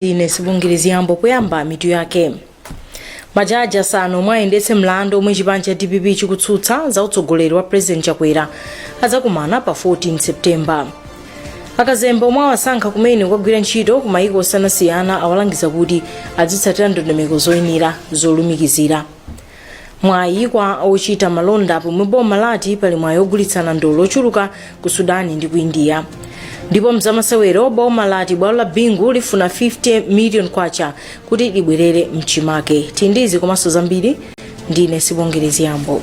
Ine Sibongile Ziyambo. Kuyamba mitu yake: majaji asanu omwe ayendetse mlandu omwe chipani cha DPP chikutsutsa za utsogoleri wa President Chakwera adzakumana pa 14 September. Akazembe omwe awasankha kumene kukagwira ntchito ku mayiko osiyanasiyana awalangiza kuti azitsatira ndondomeko zoyenera zolumikizira. Mwayi kwa ochita malonda pomwe boma lati pali mwayi ogulitsana ndolo ochuluka ku Sudani ndi ku India. Ndipo mzamasewero, boma lati bwalo la Bingu lifuna 50 million kwacha kuti libwerere mchimake. Tindizi komanso zambiri, ndine Sibongile Ziyambo.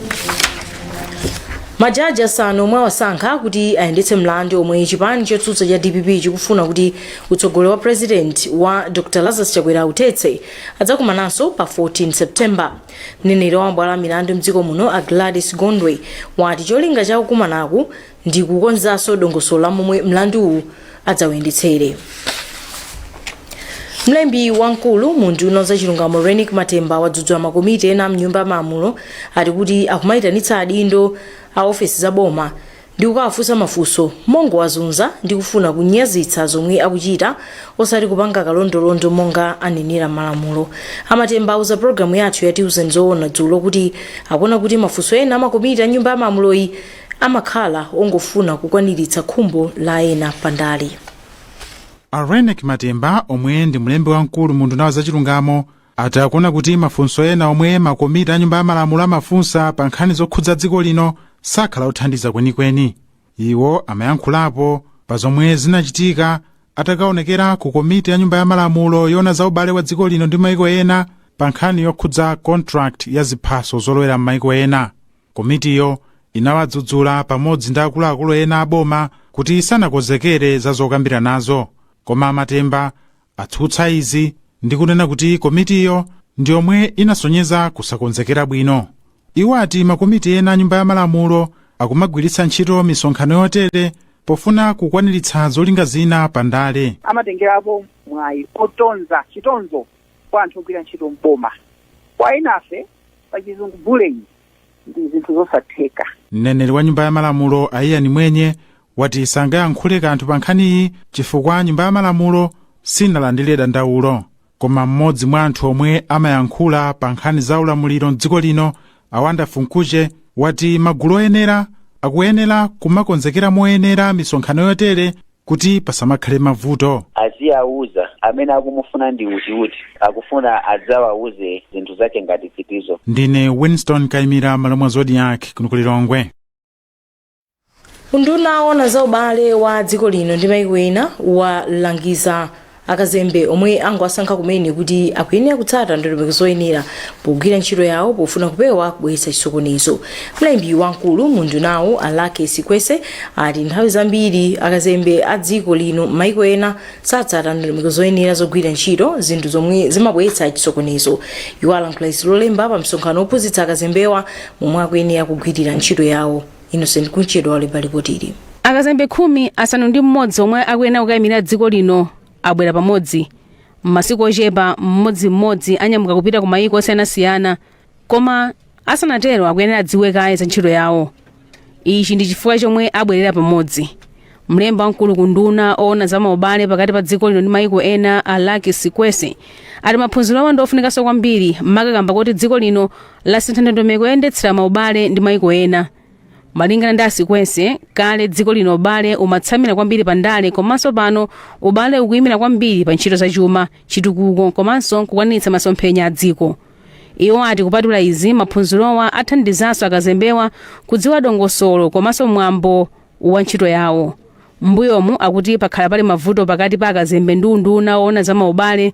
Majaji asanu omwe awasankha kuti ayendetse mlandu omwe chipani chotsutsa cha DPP chikufuna kuti utsogoleri wa President wa Dr Lazarus Chakwera uthetse adzakumananso pa 14 September. Mneneri wa mabwalo a milandu mdziko muno, a Gladys Gondwe, wati cholinga cha kukumanaku ndi kukonzanso dongosolo la momwe mlanduwu adzawuyendetsere. Mlembi wamkulu mu nduna za chilungamo, Reyneck Matemba, wadzudzula makomiti ena mnyumba ya malamulo ati kuti akumayitanitsa adindo a ofesi za boma ndi kukawafunsa mafunso mongowazunza ndi kufuna kunyazitsa zomwe akuchita, osati kupanga kalondolondo monga anenera malamulo. A Matemba auza pologalamu yathu ya Tiuzeni Zoona dzulo kuti akuona kuti mafunso ena amakomiti a nyumba ya malamuloyi amakhala ongofuna kukwaniritsa khumbo la ena pandale. A Reyneck Matemba, omwe ndi mlembi wamkulu mu nduna za chilungamo, ati akuona kuti mafunso ena omwe makomiti a nyumba ya malamulo amafunsa pa nkhani zokhudza dziko lino sakhala othandiza kwenikweni. Iwo amayankhulapo pa zomwe zinachitika atakaonekera ku komiti ya nyumba ya malamulo yoona za ubale wa dziko lino ndi maiko ena pa nkhani yokhudza contract ya ziphaso zolowera m'maiko ena. Komitiyo inawadzudzula pamodzi ndi akuluakulu ena aboma kuti sanakonzekere za zokambira nazo, koma Matemba atsutsa izi ndi kunena kuti komitiyo ndi yomwe inasonyeza kusakonzekera bwino. Iwo ati makomiti ena a nyumba ya malamulo akumagwiritsa ntchito misonkhano yotere pofuna kukwaniritsa zolinga zina pandale. Amatengerapo mwayi otonza chitonzo kwa anthu ogwira ntchito mboma, kwa enafe, pachizungu bullying, ndi zinthu zosatheka. Mneneri wa nyumba ya malamulo, a Ian Mwenye, wati sangayankhule kanthu pa nkhaniyi chifukwa nyumba ya malamulo sinalandire dandaulo. Koma mmodzi mwa anthu omwe amayankhula pa nkhani za ulamuliro mdziko lino, a Wonderful Mkhutche, wati magulu oyenera akuyenera kumakonzekera moyenera misonkhano yotere kuti pasamakhale mavuto. Aziyauza amene akumufuna ndi utiuti akufuna adzawauze zinthu zake ngati zitizo. Ndine Winston Kaimira, malo mwa Zodiak, kuno ku Lilongwe. Unduna owona za ubale wa dziko lino ndi maiko ena walangiza akazembe omwe angowasankha kumene kuti akuyenera kutsata ndondomeko zoyenera pogwira ntchito yawo pofuna kupewa kubweretsa chisokonezo. Mlembi wamkulu mu undunawo, a Luckie Sikwese, ati nthawi zambiri akazembe a dziko lino m'maiko ena satsata ndondomeko zoyenera zogwira ntchito, zinthu zomwe zimabweretsa chisokonezo. Iwo alankhula izi Lolemba pa msonkhano wophunzitsa akazembewa momwe akuyenera kugwirira ntchito yawo. Innocent Kunchedwa walemba ripotili. Akazembe 61 omwe akuyenera kukayimira dziko lino abwera pamodzi. M'masiku ochepa mmodzimmodzi anyamuka kupita ku mayiko osiyanasiyana, koma asanatero akuyenera adziwe kaye za ntchito yawo. Ichi ndi chifukwa chomwe abwerera pamodzi. Mlembi wamkulu ku unduna oona za maubale pakati pa dziko lino ndi mayiko ena, a Luckie Sikwese, ati maphunziro awo ndi ofunikanso kwambiri, maka kamba kuti dziko lino lasintha ndondomeko yoyendetsera maubale ndi mayiko ena. Malingana ndi a Sikwese, kale dziko lino ubale umatsamira kwambiri pa ndale, komanso pano ubale ukuyimira kwambiri pa ntchito zachuma, chitukuko komanso kukwaniritsa masomphenya a dziko. Iwo ati kupatula izi, maphunzirowa athandizanso akazembewa kudziwa dongosolo komanso mwambo wa ntchito yawo. Mbuyomu akuti pakhala pali mavuto pakati pa akazembe ndi unduna woona za maubale.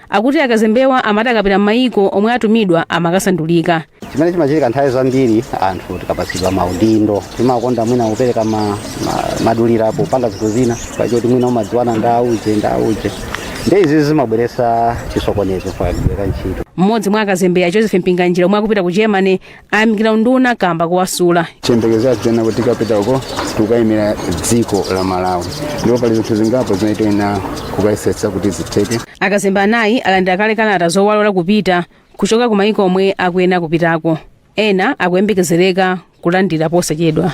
Akuti akazembewa amati akapita m'mayiko omwe atumidwa amakasandulika. Chimene chimachitika nthawi zambiri, anthu tikapatsidwa maudindo timakonda mwina kupereka madulira popanga zinthu zina pachoti mwina umadziwana ndi auje ndi auje, ndi izi zimabweretsa chisokonezo pakagwiridwe ntchito. Mmodzi mwa akazembe, a Joseph Mpinganjira, omwe akupita ku Germany, ayamikira unduna kamba kuwasula. Chiyembekezo chathu kuti tikapita uko tikukayimira dziko la Malawi, ndipo pali zinthu zingapo zimene tiyenera kukayesetsa kuti zitheke. Akazembe anayi alandira kale kalata zowalola kupita kuchoka ku mayiko omwe akuyenera kupitako. Ena akuyembekezereka kulandira posachedwa.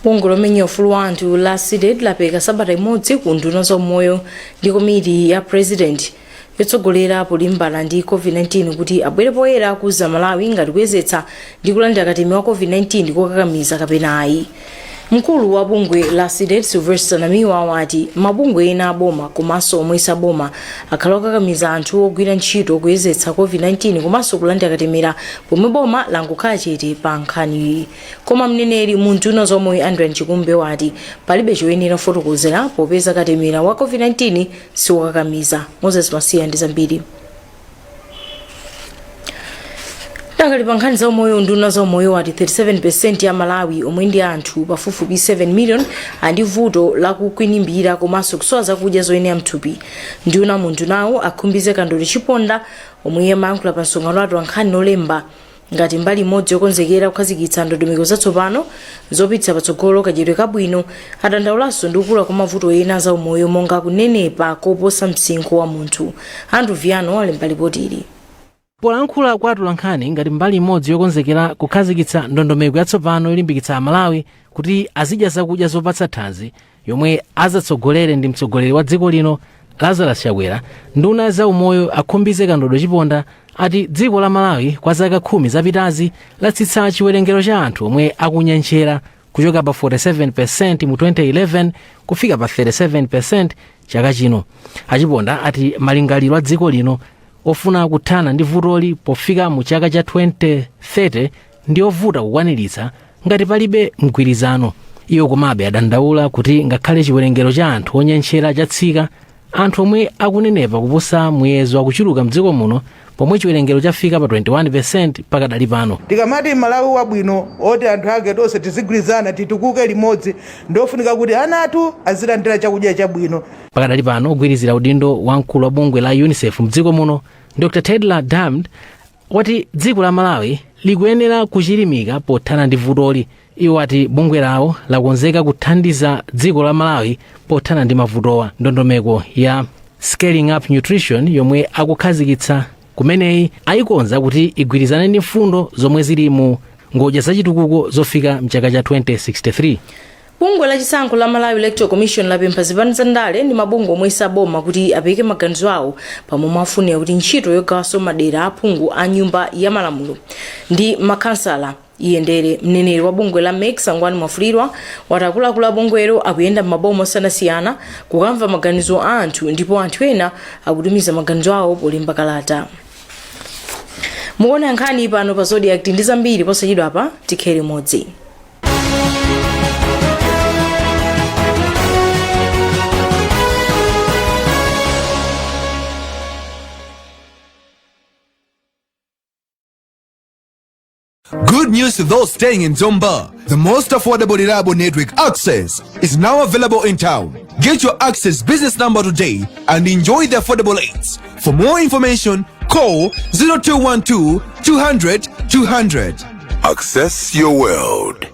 Bungwe lomenya ufulu wa anthu la CDEDI lapereka sabata imodzi ku nduna za umoyo ndi komiti ya president Yotsogolera polimbana ndi COVID-19 kuti abwere poyera kuuza Malawi ngati kuyezetsa ndi kulandira katemera wa COVID-19 ndikokakamiza kapena ayi. Mkulu wa bungwe la CDEDI, Sylvester Namiwa, wati mabungwe ena aboma komanso omwe saboma akhala okakamiza anthu ogwira ntchito kuyezetsa COVID-19 komanso kulandira katemera, pomwe boma langokhala chete pa nkhaniyi. Koma mneneri mu unduna zaumoyo, Andrew Chikumbe, wati palibe choyenera kufotokozera popeza katemera wa COVID-19 siwokakamiza. Moses Masiya ndi zambiri. Dakali pa nkhani za umoyo, unduna za umoyo wati 37% ya Malawi, omwe ndi anthu pafupifupi 7 million, ali ndi vuto lakukwinimbira komanso kusowa zakudya zoyenera mthupi. Nduna mu undunawo, a Khumbize Kandodo Chiponda, omwe amayankhula pa msonkhano wa atolankhani Lolemba ngati mbali imodzi yokonzekera kukhazikitsa ndondomeko zatsopano zopititsa patsogolo kadyedwe kabwino, adandaulanso ndi kukula kwa mavuto ena za umoyo monga kunenepa koposa msinkhu wa munthu. Andrew Viano alemba ripoti ili. Polankhula kwa atolankhani ngati mbali imodzi yokonzekera kukhazikitsa ndondomeko yatsopano yolimbikitsa Amalawi kuti azidya zakudya zopatsa thanzi, yomwe azatsogolere ndi mtsogoleri wa dziko lino Lazarus Chakwera, nduna za umoyo a Khumbize Kandodo Chiponda ati dziko la Malawi kwa zaka 10 zapitazi latsitsa chiwerengero cha anthu omwe akunyentchera kuchoka pa 47% mu 2011 kufika pa 37% chaka chino. Achiponda ati malingaliro a dziko lino ofuna kuthana ndi vutoli pofika mu chaka cha 2030 ndi ovuta kukwaniritsa ngati palibe mgwirizano. Iwo komabe adandaula kuti ngakhale chiwerengero cha anthu onyentchera chatsika, anthu omwe akunenepa kuposa muyezo akuchuluka mdziko muno, pomwe chiwerengero chafika pa 21% pakadali pano. Tikamati Malawi wabwino oti anthu ake tonse tizigwirizana, titukuke limodzi, ndofunika kuti ana athu azilandira chakudya chabwino. Pakadali pano, ogwirizira udindo wa mkulu wa bungwe la UNICEF mdziko muno, Dr Tedla Damd, wati dziko la Malawi likuyenera kuchilimika pothana ndi vutoli. Iwo ati bungwe lawo lakonzeka kuthandiza dziko la Malawi pothana ndi mavutowa. Ndondomeko ya Scaling Up Nutrition yomwe akukhazikitsa kumeneyi ayikonza kuti igwirizane ndi mfundo zomwe zili mu ngodya zachitukuko zofika mchaka cha 2063. Bungwe la chisankho la Malawi Electoral Commission lapempha zipani za ndale ndi mabungwe omwe saboma kuti apereke maganizo awo pamomwe afunira kuti ntchito yogawanso madera aphungu a nyumba ya malamulo ndi makhansala iyendere. Mneneri wa bungwe la MEC, Sangwani Mwafulirwa, wati akuluakulu a bungwelo akuyenda m'maboma osiyanasiyana kukamva maganizo a anthu, ndipo anthu ena akutumiza maganizo awo polemba kalata. Mukuona nkhani pano pa Zodiak ndi zambiri posachedwa apa, tikhale limodzi. Good news to those staying in Zomba. The most affordable, reliable network, Access, is now available in town. Get your Access business number today and enjoy the affordable rates. For more information, call 0212 200 200. Access your world.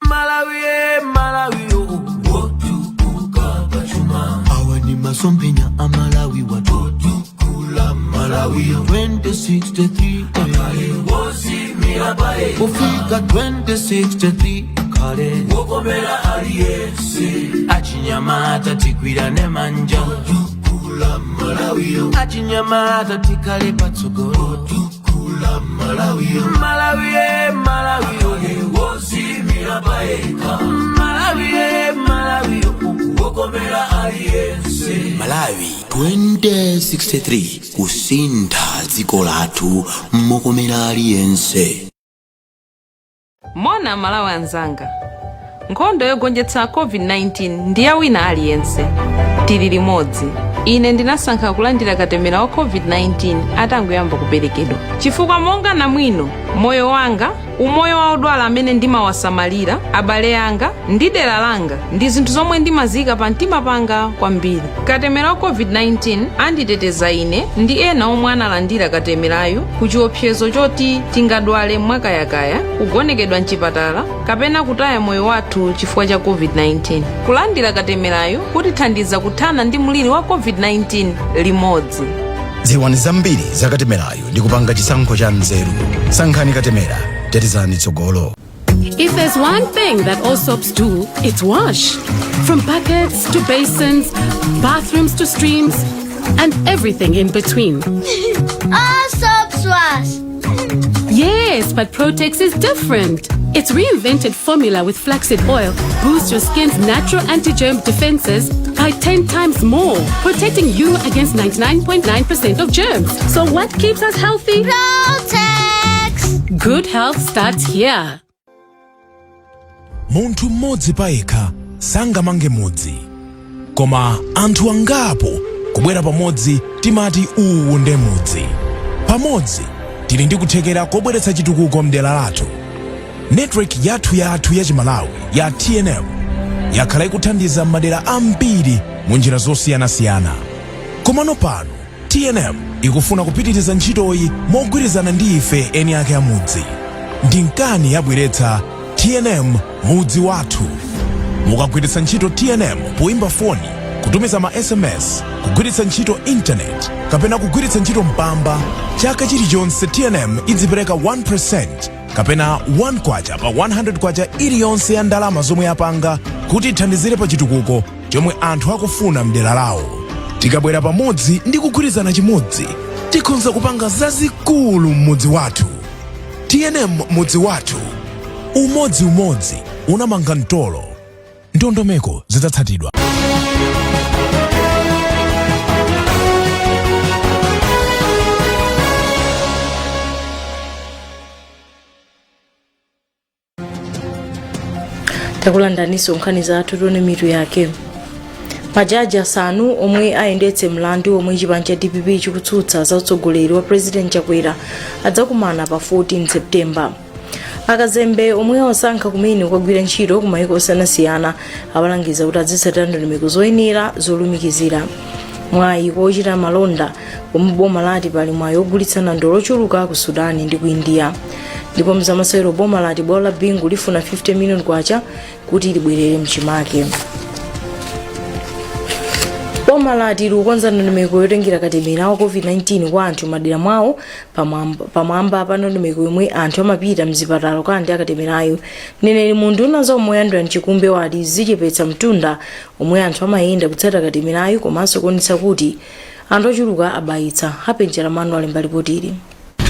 Malawi, Malawi, oh, wotukuka pachuma. Awa ni masomphenya a Malawi watotukula Malawi 2063 akhale wodziimira payekha kufika 2063 akhale wokomera aliyense. Achinyamata tigwirane manja tukula Malawi. Achinyamata tikhale patsogolo tukula Malawi. Malawi, Malawi, wodziimira payekha Malawi. Malawi 2063, kusintha dziko lathu mokomera aliyense. Mona Malawi anzanga, nkhondo yogonjetsa COVID-19 ndi ya wina aliyense. Tili limodzi. Ine ndinasankha kulandira katemera wa COVID-19 atangoyamba kuperekedwa, chifukwa monga namwino, moyo wanga, umoyo wa odwala amene ndimawasamalira, abale anga ndi dera langa ndi zinthu zomwe ndimaziyika pa mtima panga kwambiri. Katemera wa COVID-19 anditeteza ine ndi ena omwe analandira katemerayo ku chiopsezo choti tingadwale mwakayakaya, kugonekedwa mchipatala kapena kutaya moyo wathu chifukwa cha COVID-19. Kulandira katemerayo kutithandiza kuthana ndi mliri wa COVID-19 limodzi. Dziwani zambiri za katemerayo ndi kupanga chisankho cha nzeru. Sankhani katemera, tetezani tsogolo. If there's one thing that all soaps do, it's wash. From buckets to basins, bathrooms to streams, and everything in between. All soaps wash. Yes, but Protex is different. Its reinvented formula with flaxseed oil boosts your skin's natural anti-germ defenses by 10 times more, protecting you against 99.9% of germs. So what keeps us healthy? Protex. Good health starts here. Munthu mmodzi payekha sangamange mudzi, koma anthu angapo kubwera pamodzi timati uwu nde mudzi. Pamodzi tili ndi kuthekera kobweretsa chitukuko mdera lathu. Network yathu yathu ya Chimalawi ya TNM yakhala ikuthandiza madera ambiri mu njira zosiyanasiyana, komano pano TNM ikufuna kupitiriza ntchitoyi mogwirizana ndi ife eni ake amudzi. Ndi nkani yabweretsa TNM Mudzi Wathu. Mukagwiritsa ntchito TNM poimba foni, kutumiza ma SMS, kugwiritsa ntchito intaneti kapena kugwiritsa ntchito Mpamba, chaka chilichonse TNM idzipereka 1% kapena 1 kwacha pa 100 kwacha iliyonse ya ndalama zomwe yapanga kuti ithandizire pa chitukuko chomwe anthu akufuna mdera lawo. Tikabwera pamodzi ndi kugwirizana chimodzi, tikhoza kupanga zazikulu m'mudzi wathu. TNM Mudzi Wathu, umodziumodzi unamanga mtolo. Ndondomeko zidzatsatidwa. Takulandaninso nkhani zathu, tione mitu yake. Majaji asanu omwe ayendetse mlandu omwe chipani cha DPP chikutsutsa za utsogoleri wa President Chakwera adzakumana pa 14 September. Akazembe omwe awasankha kumene kukagwira ntchito ku mayiko osiyanasiyana awalangiza kuti azitsatira ndondomeko zoyenera zolumikizira. Mwayi wochita malonda pomwe boma lati pali mwayi wogulitsana ndowe ochuluka ku Sudan ndi ku India. Ndipo mzamasewero, boma lati bwalo la Bingu lifuna 50 million kwacha kuti libwerere mchimake. Boma lati likukonza ndondomeko yotengera katemera wa COVID-19 kwa anthu madera mwawo pamwamba pa ndondomeko yomwe anthu amapita mzipatala kukalandira katemerayo. Mneneri mu unduna za umoyo Andrew Chikumbe wati zichepetsa mtunda omwe anthu amayenda kutsatira katemerayo komanso kuonetsa kuti anthu ochuluka abayitsa. Happy Njalamano alemba lipotili.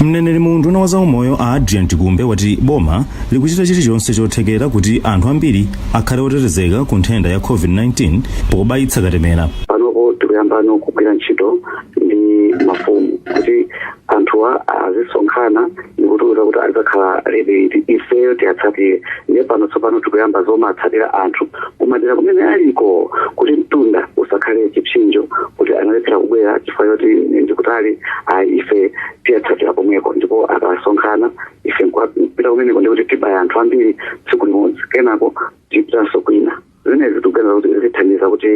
Mneneri mu unduna wa zaumoyo a Adrian Chikumbe wati boma likuchita chilichonse chothekera kuti anthu ambiri akhale otetezeka ku nthenda ya COVID-19 pobayitsa katemera. Panopo tikuyambano kugwira ntchito ndi mafumu kuti anthuwa azisonkhana ndikutiuza kuti adzakhala ready liti, ifeyo tiyatsatire. Ndiye pano tsopano tikuyamba zomatsatira anthu kumadera kumene aliko kuti mtunda usakhale chipsinjo kuti analephera kubwera chifukwa choti ndikutali. Ayi, ife tiyatsatira komweko, ndipo akasonkhana ife nkupita kumeneko, ndikuti tibaya anthu ambiri tsiku limodzi, kenako tipitanso kwina. Zimenezi tikuganiza kuti zithandiza kuti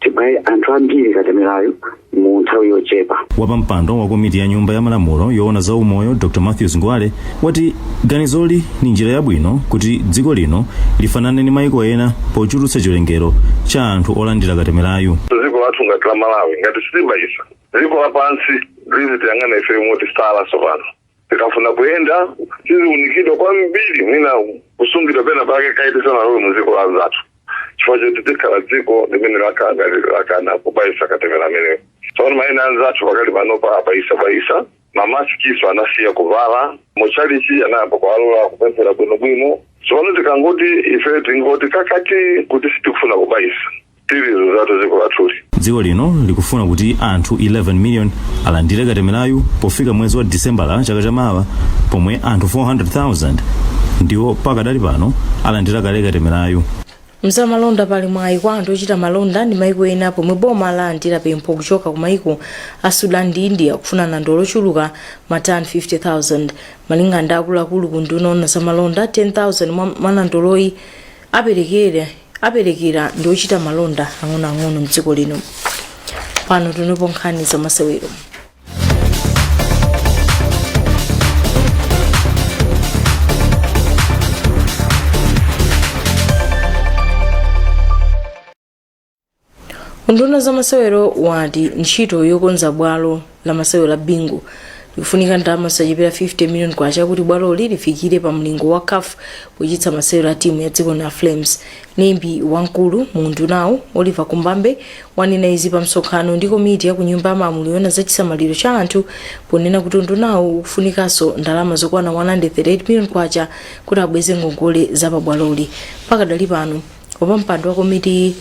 tibaye anthu ambiri katemerayo mu nthawi yochepa. Wapampando wa komiti ya nyumba ya malamulo yoona za umoyo Dr Matthews Ngwale wati ganizoli ni njira yabwino kuti dziko lino lifanane ndi maiko ena pochulutsa chiwerengero cha anthu olandira katemerayo. Dziko lathu ngati la Malawi, ngati sitibayisa, dziko lapansi lizitiyang'ana ife motisala. Tsopano tikafuna kuyenda tiziunikidwa kwambiri, mwina kusungidwa pena pake kaye tisanalowe mu dziko la anzathu, chifukwa choti tikhala dziko limene lakhala ngati lakana kubayisa katemera ameneyo. Tsopano mayina anzathu pakali panopa abayisabayisa, mamasikiso anasiya kuvala, muchalichi anayamba kuwalola kupemphera bwinobwino. Tsopano tikangoti ife tingoti kakati kuti sitikufuna kubayisa, Tilizuzatu dziko lathuli. Dziko lino likufuna kuti anthu 11 million alandire katemerayu pofika mwezi wa Disembala chaka chamawa, pomwe anthu 400,000 ndiwo pakadali pano alandira kale katemerayu. Mzamalonda, pali mwayi kwa anthu ochita malonda ndi maiko ena pomwe boma lalandira pempho kuchoka ku maiko a Sudan ndi India kufuna nandolo ochuluka matani 50,000. Malinga ndi akuluakulu ku unduna oona zamalonda, 10,000 mwa nandoloyi aperekera ndi ochita malonda ang'onoang'ono mdziko lino. Pano tunepo nkhani zamasewero. Unduna zamasewero wati ntchito yokonza bwalo la masewero la Bingu likufunika ndalama zosachepera 50 million kwacha kuti bwaloli lifikire pa mlingo wa CAF pochititsa masewero a timu ya dziko la Flames. Mlembi wamkulu mu undunawu, Oliver Kumbambe, wanena izi pa msonkhano ndi komiti ya ku nyumba ya malamulo yoona za chisamaliro cha anthu, ponena kuti undunawu ukufunikanso ndalama zokwana 138 million kwacha kuti abweze ngongole za pa bwaloli. Pakadali pano, wapampando wa komiti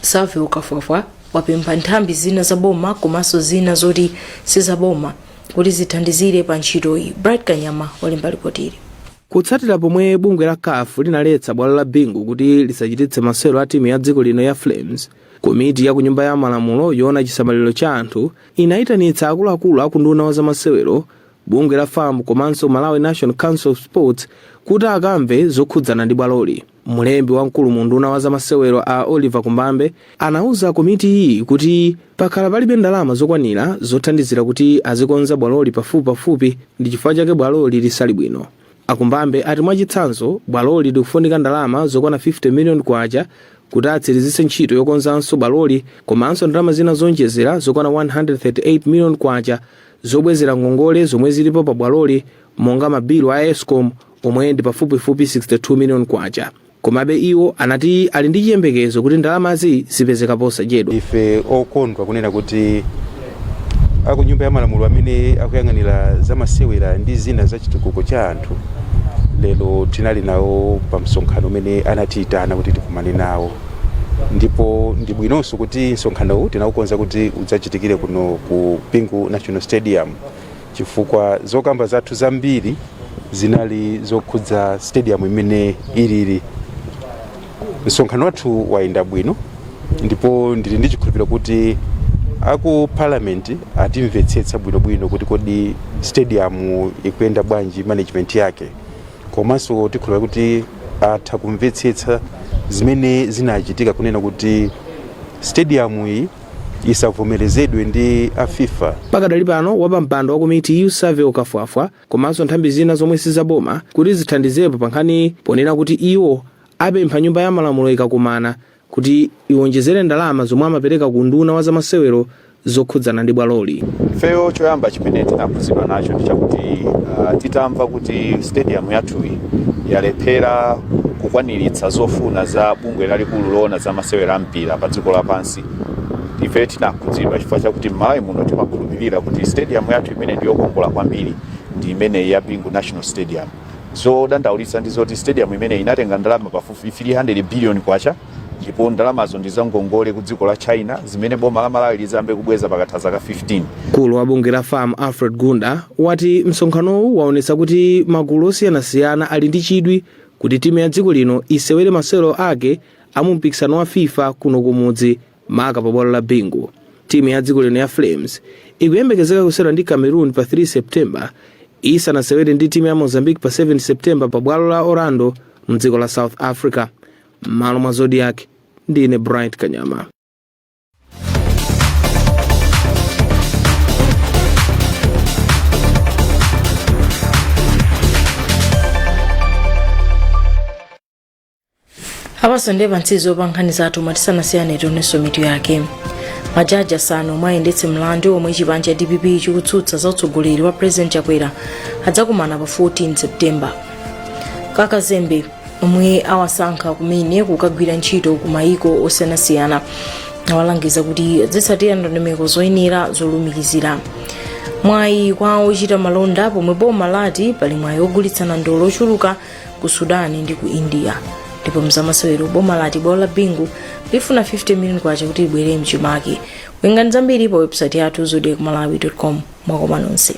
Savio Kafwafwa wapempha nthambi zina za boma komanso zina zoti sizaboma kuti zithandizire pa ntchitoyi. Bright Kanyama walemba ripotili. Kutsatira pomwe bungwe la CAF linaletsa bwalo la Bingu kuti lisachititse masewero a timu ya dziko lino ya Flames, komiti ya ku nyumba ya malamulo yoona chisamaliro cha anthu inayitanitsa akuluakulu a ku unduna wa zamasewero, bungwe la FAM komanso Malawi National Council of Sports kuti akamve zokhudzana ndi bwaloli. Mlembi wamkulu mu unduna wa zamasewero a Oliver Kumbambe anauza komitiyi kuti pakhala palibe ndalama zokwanira zothandizira kuti azikonza bwaloli pafupipafupi, ndi chifukwa chake bwaloli lisali bwino. Akumbambe ati mwachitsanzo bwaloli likufunika ndalama zokwana 50 million kwacha kuti atsirizitse ntchito yokonzanso bwaloli, komanso ndalama zina zonjezera zokwana 138 million kwacha zobwezera ngongole zomwe zilipo pa bwaloli monga mabilu a Escom omwe ndi pafupifupi 62 million kwacha. Komabe iwo anati ali ndi chiyembekezo kuti ndalamazi zipezeka posachedwa. Ife okondwa kunena kuti aku nyumba ya malamulo amene akuyang'anira zamasewera ndi zina za chitukuko cha anthu, lero tinali nawo pa msonkhano umene anatiyitana kuti tikumane nawo, ndipo ndi bwinonso kuti msonkhanowu tinawukonza kuti udzachitikire kuno ku Bingu National Stadium, chifukwa zokamba zathu zambiri zinali zokhudza stadium imene ilili. Msonkhano wathu wayenda bwino, ndipo ndili ndi chikhulupiriro kuti aku parliament atimvetsetsa bwinobwino kuti kodi stadium ikuyenda bwanji, management yake, komanso tikhulupirira kuti atha kumvetsetsa zimene zinachitika kunena kuti stadium iyi isavomerezedwe ndi a FIFA. Pakadali pano, wapampando wa komitiyi Savio Kafwafwa komanso nthambi zina zomwe sizaboma kuti zithandizepo pa nkhani, ponena kuti iwo apempha nyumba ya malamulo ikakumana kuti iwonjezere ndalama zomwe amapereka ku unduna wa zamasewero zokhudzana ndi bwaloli. Ifeyo choyamba chimene tinakhudzidwa nacho ndi chakuti titamva kuti stadium yathuyi yalephera kukwaniritsa zofuna za bungwe lalikulu loona za masewera a mpira pa dziko lapansi, ife tinakhudzidwa chifukwa chakuti m'Malawi muno timakhulupirira kuti stadium yathu imene ndi yokongola kwambiri ndi imeneyi ya Bingu National Stadium. Zodandaulitsa ndi zoti stadium imeneyi inatenga ndalama pafupi 300 billion kwacha, ndipo ndalamazo ndi zangongole ku dziko la China zimene boma la Malawi lizayambe kubweza pakatha zaka 15. Mkulu wa bungwe la FAM Alfred Gunda wati msonkhanowu waonetsa kuti magulu osiyanasiyana ali ndi chidwi kuti timu ya dziko lino isewere masewero ake a mu mpikisano wa FIFA kuno kumudzi, maka pa bwalo la Bingu. Timu ya dziko lino ya Flames ikuyembekezeka kusewera ndi Cameroon pa 3 September isanasewere ndi timu ya Mozambique pa 7 September pa bwalo la Orlando mdziko la South Africa. M'malo mwa Zodiak, ndine Bright Kanyama. Apanso ndiye pamtsiriziro pa nkhani zathu. Tisanasiyane, tionenso mitu yake. Majaji asanu omwe ayendetse mlandu omwe chipani cha DPP chikutsutsa za utsogoleri wa President Chakwera adzakumana pa 14 September. Kakazembe omwe awasankha kumene kukagwira ntchito ku mayiko osiyanasiyana awalangiza kuti azitsatira ndondomeko zoyenera zolumikizira. Mwayi kwa ochita malonda pomwe boma lati pali mwayi wogulitsa nandolo ochuluka ku Sudan ndi ku India. Ndipo mzamasewero, boma lati bwalo la Bingu lifuna 50 million kwacha kuti libwere mchimake. Werengani zambiri pa website yathu zodiakmalawi.com. Mwakoma nonse.